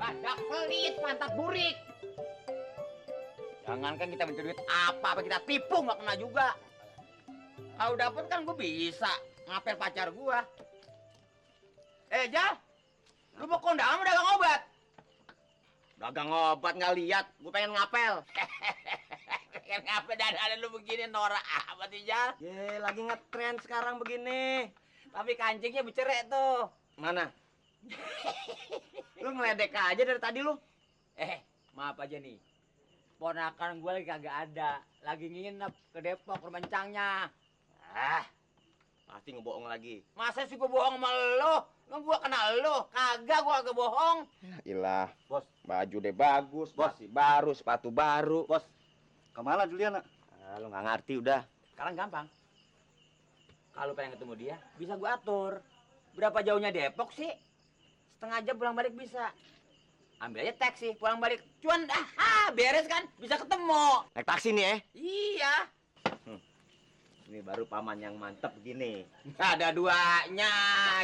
Ada pelit pantat burik. Jangankan kita mencuri duit apa kita tipu nggak kena juga. Kalau dapet kan gue bisa ngapel pacar gue. Jal, lu mau kondangan mau dagang obat? Dagang obat nggak lihat, gue pengen ngapel. Pengen ngapel dan lu begini norak amat sih Jal. Ye, lagi ngetren sekarang begini. Tapi kancingnya bercerai tuh. Mana? Lu ngeledek aja dari tadi lu. Maaf aja nih. Ponakan gue lagi kagak ada. Lagi nginep ke Depok, rumah encangnya. Pasti ngebohong lagi. Masa sih gue bohong sama lo? Emang gue kenal lo? Kagak, gue agak bohong. Ilah, Bos, baju deh bagus, Bos. masih baru, sepatu baru. bos. Kemana Juliana? Lu nggak ngerti udah. Sekarang gampang. Kalau pengen ketemu dia, bisa gue atur. Berapa jauhnya Depok sih? Setengah jam pulang balik bisa. Ambil aja taksi, pulang balik. Cuan, beres kan? Bisa ketemu. Naik taksi nih Iya. Ini baru paman yang mantep begini. Ada duanya,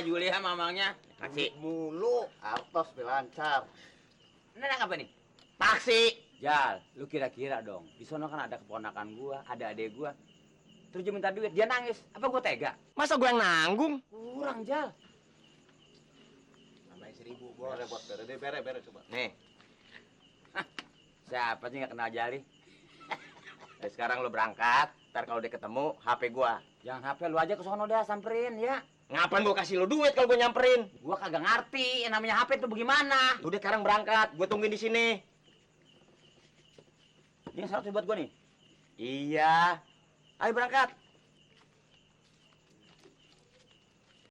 Julia mamangnya. Taksi. Mulu, artos lancar. Ini naik apa nih? Taksi. Jal, lu kira-kira dong. Di sono kan ada keponakan gua, ada adek gua. Terus dia minta duit, dia nangis. Apa gua tega? Masa gue yang nanggung? Kurang, Jal. Namanya 1000, bos. Bere, bos. Bere coba. Nih, Siapa sih nggak kenal Jali? dari sekarang lu berangkat. Ntar kalau udah ketemu, HP gua. Jangan HP lu aja ke sono dah, samperin ya. Ngapain gua kasih lu duit kalau gua nyamperin? Gua kagak ngerti yang namanya HP itu bagaimana. Udah sekarang berangkat, gua tungguin di sini. Ini 100 buat gua nih. Iya. Ayo berangkat.